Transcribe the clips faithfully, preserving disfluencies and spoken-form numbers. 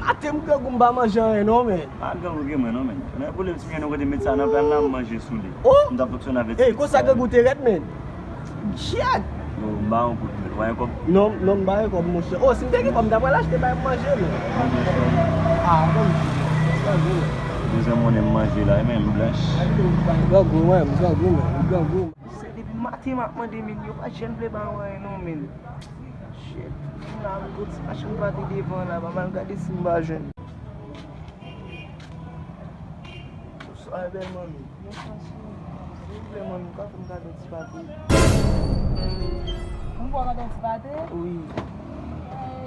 Ate m grangou, m pa manje anyen non, men. Pa grangou gen mwen non, men. Nan pwoblèm si gen yon kote met sa nan pla la, m manje sou li. Oh! M t ap fonksyone avèk ti. Ey, konsa grangou te rèd, men. Shit! Yo, m ba yon kout men. Ou pa gen kòb? Non, non, m pa gen kòb, monchè. Oh, si m te gen kòb, m ta pral achte bay pou manje, men. Manje sou. Ah, bon. Sa vre. Bezwen monnen m manje la, men m blanch. M grangou, wi, m grangou, men. M grangou. Se depi maten m ap mande, men yo pa janm vle ba mwen anyen non, men. Shit. M la, m gon ti machann pate devan la, m al gade si m pa jwenn. Bonswa, bèl manmi. Silvouplè, manmi, ou ka fè m kado ti pate? Ou vle kado ti pate? Wi.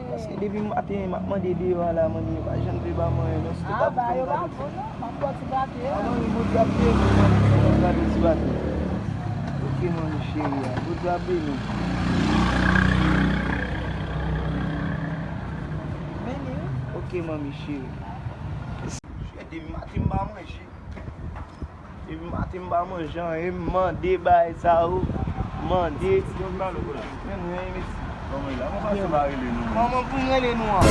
Paske depi maten, m ap mande deyò a la, manmi, yo pa janm vle ba mwen anyen, non, si te ka fè m kado ti. Ah, ba yo pa bon, non. M ap ba w ti pate. Ah, manmi, Bondye ap beni w, manmi, si w fè m kado ti pate. Ok, manmi cheri a. Bondye ap beni w. Beni w. Ok, manmi cheri. Depi maten m pa manje. Depi maten m pa manje anyen, m mande bagay sa yo. Mande. Men mwen, mesye. Manman pou m rele nou an.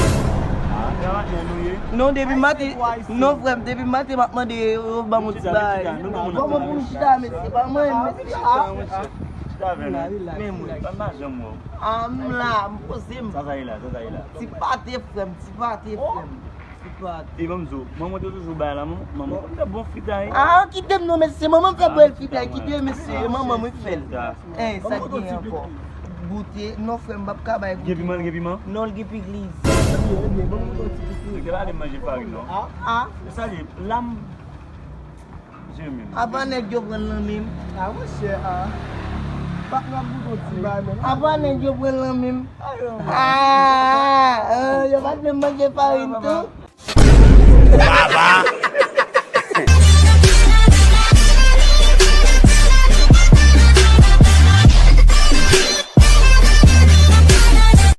Non, depi maten, non, frè m, depi maten m ap mande yo ban m yon ti bagay. Kòman pou m chita, mesye? Ba mwen, mesye. Ah. Men mwen. Ah, m la, m poze m. Ti pate, frè m, ti pate, frè m. Ti pate. E ban m di w, manman te toujou bay la, manman, manman konn fè bon fritay. Ah, kite m non, mesye, manman m fè bèl fritay, kite mesye, manman m wi fè l. Eh, sa k gen ankò? Goute, non, frè m, m p ap ka bay goute. Gen piman, gen piman? Non, l gen pikliz. Ebyen, ebyen, ban m goute yon ti pikliz. Yo te pale manje farin, non? Ah, ah. E sa li, lam. Apa nèg yo pran l nan men m? Ah, monchè, ah. Patnè ap goute yon ti bagay menm. Apa nèg yo pran l nan men m? Ah, ah, yo pa t menm manje farin tou.